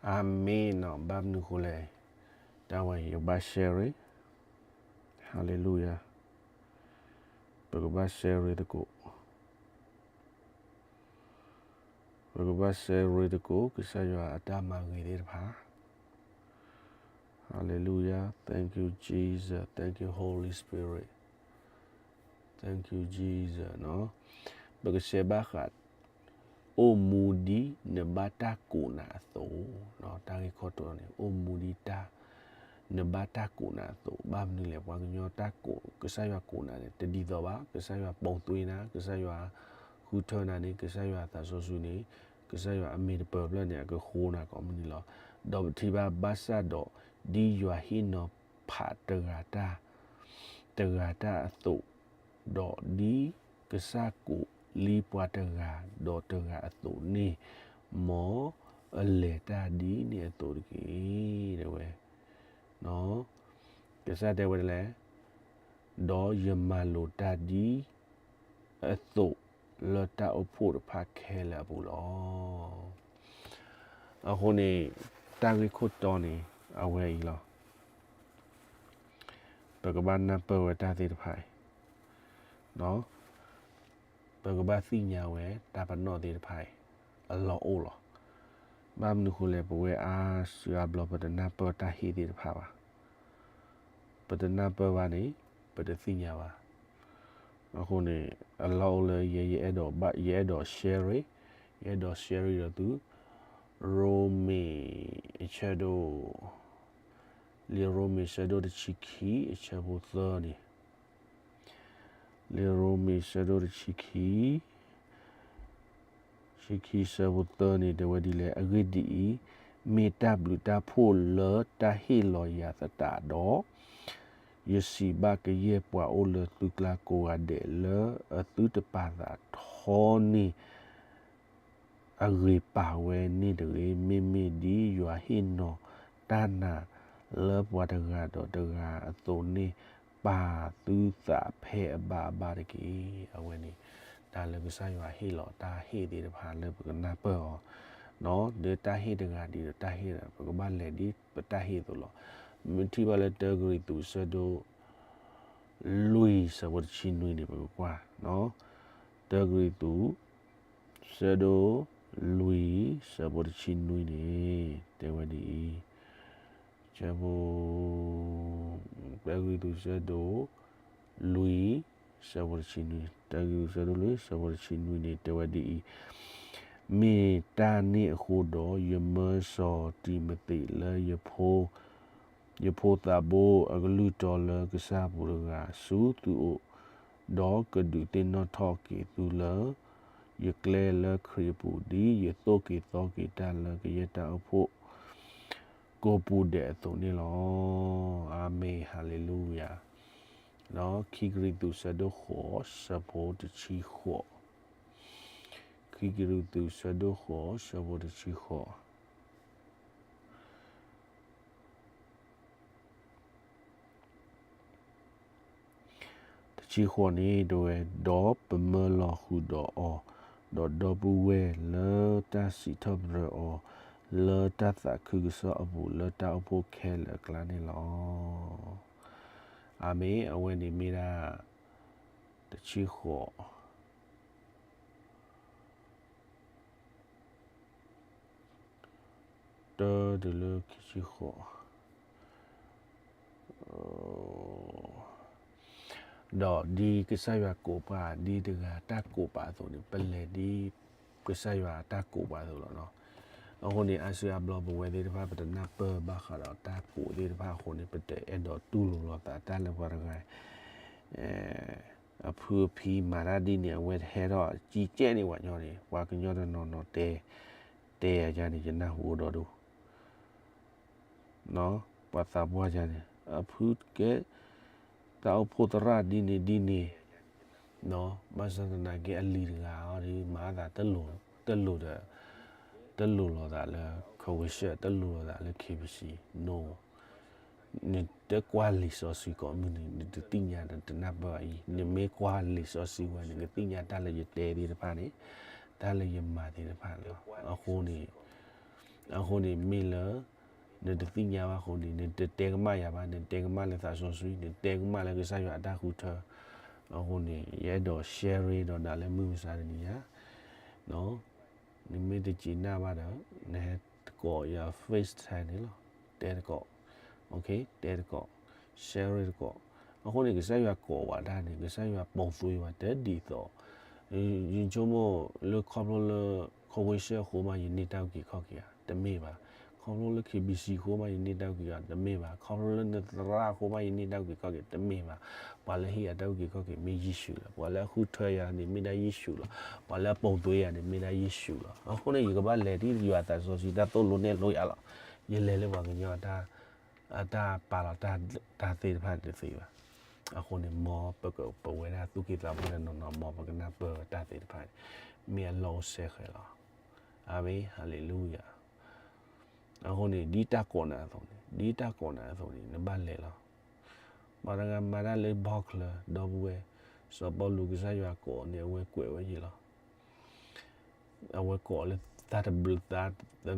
အၤမ့ၣ်နီၤ, ဘၣ်မနုၤဃိလဲၣ်, တၢ်ဝဲ ယကဘၣ် share, hallelujah, ပကဘၣ် share သကိး, ပကဘၣ် share သကိး ကစၢ်ယွၤအတၢ်မၤဂ့ၤသ့ၣ်တဖၣ်, hallelujah, thank you Jesus, thank you Holy Spirit, thank you Jesus နီၤ, ပက share ဘၣ်ဃး အိၣ်မူဒ်နဘၣ်တၢ်ကိးနၤအသိး, တၢ်ဂ့ၢ်ခိၣ်တီန့ၣ် အိၣ်မူဒ်တၢ်, နဘၣ်တၢ်ကိးနၤအသိး, ဘၣ်မနုၤလဲၣ် ပှၤကညီတၢ်ကိး, ကစၢ်ယွၤကိးနၤန့ၣ် တဒ်သိးဘၣ်, ကစၢ်ယွၤပိာ်သွံနၤ, ကစၢ်ယွၤဃုထၢနၤန့ၣ်, ကစၢ်ယွၤသးစီဆှံန့ၣ်, ကစၢ်ယွၤအမ့ၢ်တပၢၤဖျၢၣ်န့ၣ် အကဃိနၤကိးမုၢ်နံၤလီၤ. ဒီးပထံၣ်ဘၣ်ဘၣ်ဆၣ်ဒီး ဒ်ယွၤဟ့ၣ်နီၤဖးတဂၤတၢ် တဂၤတၢ်အသိး, ဒီးဒ်ကစၢ်ကိးလံပှၤတဂၤဒီးတဂၤအသိးန့ၣ်, မ်အလဲၤတၢ်ဒ်န့ၣ်အသိးတက့ၢ်, တဲဝဲ, ကစၢ်တဲဝဲဒ်လဲၣ်, ဒီးယမၤလိာ်တၢ်ဒ်အသိး လၢတၢ်အိၣ်ဖှိၣ်တဖၣ်ခဲလၢာ်အပူၤလီၤ. အဃိန့ၣ် တၢ်ဂ့ၢ်ခိၣ်တီန့ၣ် အဝဲအံၤလီၤ. ပကဘၣ်နၢ်ပၢၢ်ဝဲတၢ်သ့ၣ်တဖၣ်အံၤ, ပကဘၣ်သ့ၣ်ညါဝဲတၢ်ပနီၣ်သ့ၣ်တဖၣ်အံၤ အလီၢ်အိၣ်လီၤ. ဘၣ်မနုၤဃိလဲၣ် ပဝဲအါစုအါဘျီ ပတနၢ်ပၢၢ်တၢ်ဟ့ၣ်သ့ၣ်တဖၣ်ဘၣ်. ပတနၢ်ပၢၢ်ဘၣ်န့ၣ် ပတသ့ၣ်ညါဘၣ်. အဃိန့ၣ် အလီၢ်အိၣ်လၢယဲ ယအဲၣ်ဒိးဘၣ်, ယအဲၣ်ဒိး share, ယအဲၣ်ဒိး share ဒီးသု, ရိမ့ၤအဆၢဒိၣ်, လံာ်ရိမ့ၤဆၢဒိၣ်တဆံခံ အဆၢဖိသၢန့ၣ်, လံာ်ရိမ့ၤဆၢဒိၣ်တဆံခံ ဆံခံဆၢဖိသၢန့ၣ် တဲဝဲဒ်လဲၣ်, အဂ့ၢ်ဒ်အံၤ, မ့ၢ်တၢ်ဘျုးတၢ်ဖှိၣ်လၢတၢ်ဟ့ၣ်လီၤယၤသတးဒီး, ယစံးဘၣ်ကယဲၢ်ပှၤအိၣ်လၢသုကျါကိးဂၤဒဲးလၢအသုတပာ်သးထီန့ၢ် အဂ့ၤပာ်ဝဲန့ၣ်တဂ့ၤ, မ့မ့ၢ်ဒ်ယွၤဟ့ၣ်နီၤတၢ်နၤလၢပှၤတဂၤဒီးတဂၤအသိးန့ၣ်, ပာ်သုသးဖဲအဘၣ်အဘၣ်တက့ၢ်. အဝဲန့ၣ် တၢ်လၢကစၢ်ယွၤဟ့ၣ်လီၤတၢ်ဟ့ၣ်သ့ၣ်တဖၣ်လၢပကနၢ်ပၢၢ်အီၤ, ဒီးတၢ်ဟ့ၣ်တဂၤဒ်ဒီးတၢ်ဟ့ၣ်ဒီး ပကဘၣ်လဲၤဒ်ပတၢ်ဟ့ၣ်အသိးလီၤ. မ့ၢ်ထံၣ်ဘၣ်လၢတၢကရံၣ်သူးဆၢဒိၣ် လွံၢ်ဆၢဖိတဆံနွံန့ၣ် ပကကွၢ်, တၢကရံၣ်သူး ဆၢဒိၣ်လွံၢ် ဆၢဖိတဆံနွံန့ၣ် တဲဝဲဒ်အံၤ, ဆၢဖိ, တၢကရံၣ်သူးဆၢဒိၣ်လွံၢ် ဆၢဖိတဆံနွံ, တၢကရံၣ်သူးဆၢဒိၣ်လွံၢ် ဆၢဖိတဆံနွံန့ၣ် တဲဝဲဒ်အံၤ, မ့ၢ်တၢ်န့ၣ်အဃိဒီး ယမၢစီၤတံၤမသ့းလၢ ယဖိသးဘိအကလုၢ်တီလၢကစၢ်အပူၤတဂၤ ဆူသုအိၣ်, ဒီးကဒုးသ့ၣ်နီၣ်ထီၣ်က့ၤသုလၢယကျဲလၢခရံာ်အပူၤ ဒ်ယသိၣ်က့ၤသီက့ၤတၢ်လၢကယဲၢ်တၢ်အိၣ်ဖှိၣ်ကိးပူၤဒဲးအသိးန့ၣ်လီၤ. အၤမ့ၣ်, ဟၤလ့လူယၤ. ဒီးခံကရံၣ်သူးဆၢဒိၣ်ဃိး ဆၢဖိတဆံဃိး, ခံကရံၣ်သူးဆၢဒိၣ်ဃိး ဆၢဖိတဆံဃိး တဆံဃိးန့ၣ် တဲဝဲ, ဒီးပမၢလီၤဃုာ်ဒီးအီၤ, ဒီးဒီပုၢ်ဝဲၢ်လၢတၢ်စံးထီၣ်ပတြၢၤအီၤ လၢတၢ်သးခုကစီၣ်အပူၤ လၢတၢ်အိၣ်ဖှိၣ်ခဲလၢာ်အကျါန့ၣ်လီၤ. အၤမ့ၣ်, အဝဲန့ၣ်မ့ၢ်ဒၣ် တဆံဃိး တၢတုၤလၢခံဆံဃိး, ဒီးဒ်ကစၢ်ယွၤကိးပှၤ ဒ်တဂၤတၢ်ကိးပာ်အသိးန့ၣ် ပလဲၤဒ်ကစၢ်ယွၤအတၢ်ကိးပာ်အသိးလီၤနီၤ. အဃိန့ၣ် အါစုအါဘျီပဝဲသ့ၣ်တဖၣ် ပတနၢ်ပၢၢ်ဘၣ်ဃးဒီးတၢ်ကိးသ့ၣ်တဖၣ်အဃိန့ၣ် ပတအဲၣ်ဒိးတူၢ်လိာ်လိာ်သးတၢ်လၢပှၤတဂၤ အဖုအဖံမၤတၢ်ဒ်န့ၣ် အဝဲဟဲထီၣ်ကံကဲန့ၣ် ပှၤညီန့ၣ် ပှၤကညီတနီၤနီၤတဲ, တဲယၤန့ၣ် ယနၢ်ဟူအိၣ်ဒီဒူၣ် ပှၤသးပှၢ်ယၤန့ၣ် အဖုကဲ တၢ်အိၣ်ဖှိၣ်သရၣ်ဒ်န့ၣ်ဒ်န့ၣ်, ဘၣ်ဆၣ်သနာ်က့အလံၤတဂၤအံၤဒီး မၤအသးတလိၤ, တလိၤဒီး, တလိၤလိာ်သးလၢ ခဝ့ၡၢၣ်, တလိၤလိာ်သးလၢ ခ့ပစံ, နတကွၢ်လံာ်စီဆှံကိးမုၢ်နံၤ နတသ့ၣ်ညါဒီးတနၢ်ပၢၢ်အံၤ, နမ့ၢ်ကွၢ်လံာ်စီဆှံဝဲ နကသ့ၣ်ညါတၢ်လၢယတဲသ့ၣ်တဖၣ်န့ၣ်, တၢ်လၢယမၤသ့ၣ်တဖၣ်လီၤ. အဃိန့ၣ် အဃိန့ၣ်မ့ၢ်လၢ နတသ့ၣ်ညါဘၣ်အဃိန့ၣ် နတတဲကမၣ်ယၤဘၣ်, နတဲကမၣ်လၢသးစီဆှံ, နတဲကမၣ်လၢကစၢ်ယွၤအတၢ်ဃုထၢ. အဃိန့ၣ် ယအဲၣ်ဒိး share ဒီးနၤလၢမုၢ်မဆါတနံၤညါ, နမ့ၢ်တစံးနၢ်ဘၣ်ဒီး နဟဲသကိးယၤ FaceTime န့ၣ်လီၤ. တဲသကိး, တဲသကိး, share သကိး. အဃိန့ၣ် ကစၢ်ယွၤကိးဝဲဒၣ်န့ၣ် ကစၢ်ယွၤပိာ်သွံဝဲတဒ်သိး ယဆိကမိၣ်လၢခီဖျိလၢ ခီဝ့ၡၢၣ်အဃိမးယန့ၢ်တၢ်အုၣ်က့ၤခီၣ်က့ၤဧါ, တမ့ၢ်ဘၣ်. ခီဖျိလၢ KBC အဃိမးယန့ၢ်တၢ်အုၣ်က့ၤခီၣ်က့ၤ တမ့ၢ်ဘၣ်. ခီဖျိလၢနသရၣ်အဃိမးယန့ၢ်တၢ်အုၣ်က့ၤခီၣ်က့ၤ တမ့ၢ်ဘၣ်. ပှၤလၢဟ့ၣ်ယၤတၢ်အုၣ်က့ၤခီၣ်က့ၤမ့ၢ်ယ့ၣ်ၡူးလီၤ. ပှၤလၢအဃုထၢယၤန့ၣ်မ့ၢ်ဒၣ်ယ့ၣ်ၡူးလီၤ. ပှၤလၢအပိာ်သွံယၤန့ၣ်မ့ၢ်ဒၣ်ယ့ၣ်ၡူးလီၤ. အဃိန့ၣ် ယကဘၣ်လဲၤဒ်ယွၤသးစီဆှံတၢ်သိၣ်လိနဲၣ်လိယၤလီၤ. ယလဲၤလၢပှၤကညီ တၢ်သ့ၣ်တဖၣ်န့ၣ်တသ့ဘၣ်. အဃိန့ၣ် မ်ပကပဝဲဒၣ်သူၣ်က့သးပှၢ်တနီၤနီၤ မ်ပကနၢ်ပၢၢ်တၢ်သ့ၣ်တဖၣ်န့ၣ် မ့ၢ်အလီၢ်အိၣ်စဲဃဲၤလီၤ. အၤမ့ၣ်, ဟၤလ့လူယၤ. အဃိန့ၣ် ဒ်တၢ်ကိးနၤအသိးန့ၣ်, ဒ်တၢ်ကိးနၤအသိးန့ၣ် နဘၣ်လဲၤလီၤ. ပှၤတဂၤမၤတၢ်လၢဘီချၢ ဒီပုၢ်ဝဲၢ်, စီၤပီလူးကစၢ်ယွၤကိးန့ၣ် အဝဲကွဲးဝဲယဲလီၤ. အဝဲကိးလၢ တၢ်တဘျၢ, သးတ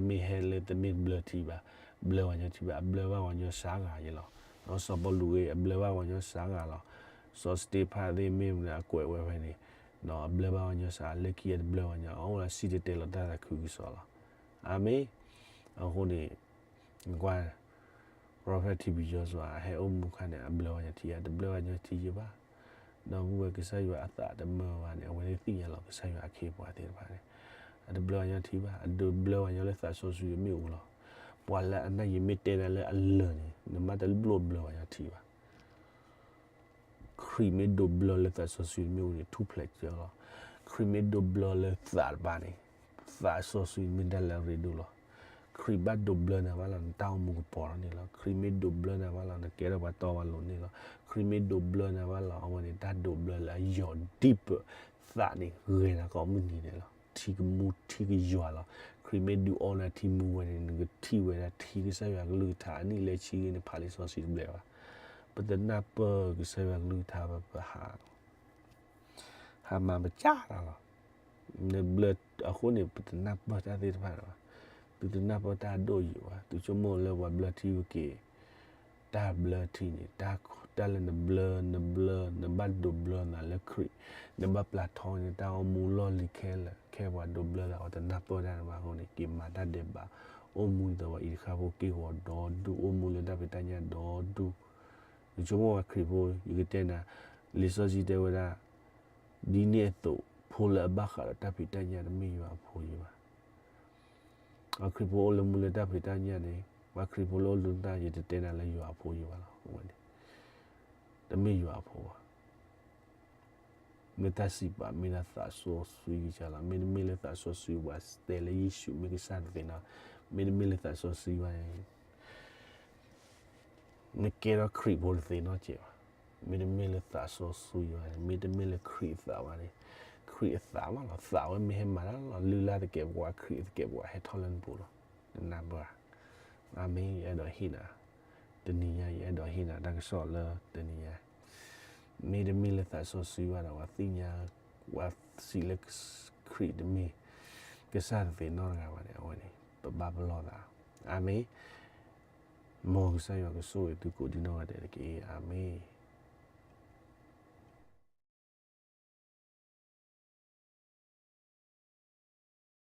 မ့ၢ်ဟဲလၢတမ့ၢ်ဘျၢထံဘၣ်, ဘျၢပှၤကညီထံဘၣ်, အဘျၢဘၣ်ပှၤကညီစှၤဂၤယဲလီၤ. ဒီးစီၤပီလူးဂ့ၤ အဘျၢဘၣ်ပှၤကညီစှၤဂၤလီၤ. စီၤစတ့ဖၣ်သ့ၣ်မ့ၢ်မနုၤအကွဲးဝဲဖဲန့ၣ်, ဒီးအဘျၢဘၣ်ပှၤကညီစှၤ လၢခံအတဘျၢပှၤကညီ အအိၣ်လၢစံၣ်တဲၤတဲလီၤတၢ်သးခုကစီၣ်လီၤ. အၤမ့ၣ်. အဃိန့ၣ် ကွၢ် Prophet T B Joshua အဟဲအိၣ်မူခါန့ၣ် အဘျၢပှၤကညီထံဧါ, တဘျၢပှၤကညီထံယဲဘၣ်. ဒီပုၢ်ဝဲၢ်ကစၢ်ယွၤအသးတမၢဘၣ်န့ၣ် အဝဲသ့ၣ်ညါလီၤ ကစၢ်ယွၤအခ့အပှၤသ့ၣ်တဖၣ်န့ၣ် အတဘျၢပှၤကညီထံဘၣ်, အဒိးဘျၢပှၤကညီလၢသးစီဆှံအမ့ၣ်အူလီၤ. ပှၤလၢအနၢ်ယမ့ၢ်တဲနၤလၢအလၢာ်န့ၣ် နမ့ၢ်တဘျီဘျၢပှၤကညီထံဘၣ်. ခရံာ်မ့ၢ်ဒိးဘျၢလၢသးစီဆှံမ့ၣ်အူန့ၣ် ထူၣ်ဖျဲးကၢလီၤ. ခရံာ်မ့ၢ်ဒိးဘျၢလၢသးတဖၣ်န့ၣ် သးစီဆှံမ့ၢ်တၢ်လၢအရ့ဒိၣ်လီၤ. ခရံာ်ဘၣ်ဒိးဘျၢနၤဘၣ်လီၤ နတၢ်အိၣ်မူကပီၤထီၣ်န့ၣ်လီၤ. ခရံာ်မ့ၢ်ဒိးဘျၢနၤဘၣ်လီၤ နကဲထီၣ်ပှၤတီပှၤလိၤန့ၣ်လီၤ. ခရံာ်မ့ၢ်ဒိးဘျၢနၤဘၣ်လီၤ အဝဲန့ၣ်တၢ်ဒိးဘျၢလၢအယီၤဒံးပၢၢ်သးန့ၣ် ဂ့ၤနၤကိးမုၢ်နံၤန့ၣ်လီၤ. ထံကမူထံကယွၤလီၤ. ခရံာ်မ့ၢ်ဒုးအီနၤထံမူဝဲန့ၣ် နကထံၣ်ဝဲဒၣ်ထံကစၢ်ယွၤကလုၢ်ကထါအနံၣ်လၢဆံဂ့ၤန့ၣ် ဖးလံာ်စီဆှံတဘျဲဘၣ်. ပတနၢ်ပၢၢ်ကစၢ်ယွၤကလုၢ်ကထါဘၣ် ပဟး ဟးမၤပစၢ်တၢ်လီၤ. နဘျၢအဃိန့ၣ် ပတနၢ်ပၢၢ်တၢ်သ့ၣ်တဖၣ်လီၤ. သုတနၢ်ပၢၢ်တၢ်အဒိၣ်အယိာ်ဘၣ်. သုဆိကမိၣ်လၢပှၤဘျၢထံဝဲက့ၤ တၢ်ဘျၢထံန့ၣ် တၢ်လၢနဘျၢ နဘျၢ နဘၣ်ဒိးဘျၢနၤလၢခရံာ်, နဘၣ်ပျၢ်ထီန့ၣ် တၢ်အိၣ်မူလီၢ်လံၤခဲလၢာ် ခဲပှၤဒိးဘျၢသး ပှၤတနၢ်ပၢၢ်တၢ်န့ၣ်ဘၣ်အဃိန့ၣ် က့ၤမၤတၢ်ဒဲးဘး, အိၣ်မူဒ်သိးပှၤအံၤတဃၣ်ဖိက့ၢ်ဂီၤဒီဒူၣ်, အိၣ်မူလၢတၢ်ဖံးတၢ်ညၣ်ဒီဒူၣ်. ယဆိကမိၣ်ပှၤခရံာ်ဖိ ယကတဲနၤ, လံာ်စီဆှံတဲဝဲဒၣ် ဒ်န့ၣ်အသိး ဖိလၢအဘၣ်ဃးဒီးတၢ်ဖံးတၢ်ညၣ်တမ့ၢ်ယွၤအဖိယဲဘၣ်. ပှၤခရံာ်ဖိအိၣ်လၢမူလၢတၢ်ဖံးတၢ်ညၣ်န့ၣ်, ပှၤခရံာ်ဖိလၢအိၣ်လၢတၢ် ယတတဲနၤလၢယွၤအဖိယဲဘၣ်လီၤ. အဝဲန့ၣ် တမ့ၢ်ယွၤအဖိဘၣ်. မ့ၢ်တၢ်စံးပာ် မ့ၢ်ဒၣ်သးစီဆှံကစၢ်လီၤ. မ့တမ့ၢ်လၢသးစီဆှံ ပှၤတဲလၢယ့ၣ်ၡူးမ့ၢ်ကစၢ်တသ့နီၤ, မ့တမ့ၢ်လၢသးစီဆှံဘၣ်န့ၣ် နကဲထီၣ်ခရံာ်ဖိတသ့နီတစဲးဘၣ်. မ့တမ့ၢ်လၢသးစီဆှံဘၣ်န့ၣ်, မ့တမ့ၢ်လၢခရံာ်အသးဘၣ်န့ၣ်, ခရံာ်အသးဘၣ်လီၤ. သးဝဲမ့ၢ်ဟဲမၤတၢ်လီၤ, လုၢ်လၢ်သကဲးပဝး ခရံာ်သကဲးပဝးဟဲထီၣ်လၢနပူၤလီၤ. နနၢ်ပၢၢ်ဧါ. အၤမ့ၣ်. ယအဲၣ်ဒိးဟ့ၣ်နၤ, တနံၤညါ ယအဲၣ်ဒိးဟ့ၣ်နၤတၢ်ကစီၣ်လၢတနံၤညါ မ့တမ့ၢ်လၢသးစီဆှံဘၣ်ဒီး ပှၤသ့ၣ်ညါ, ပှၤစံးလၢခရံာ်တမ့ၢ်ကစၢ်တသ့နီတဂၤဘၣ်န့ၣ်, အဝဲန့ၣ် ပဘၣ်ပလီၢ်သး. အၤမ့ၣ်. မ်ကစၢ်ယွၤကဆိၣ်ဂ့ၤသုကိးဒံနီၢ်ဂၤဒဲးတက့ၢ်. အၤမ့ၣ်.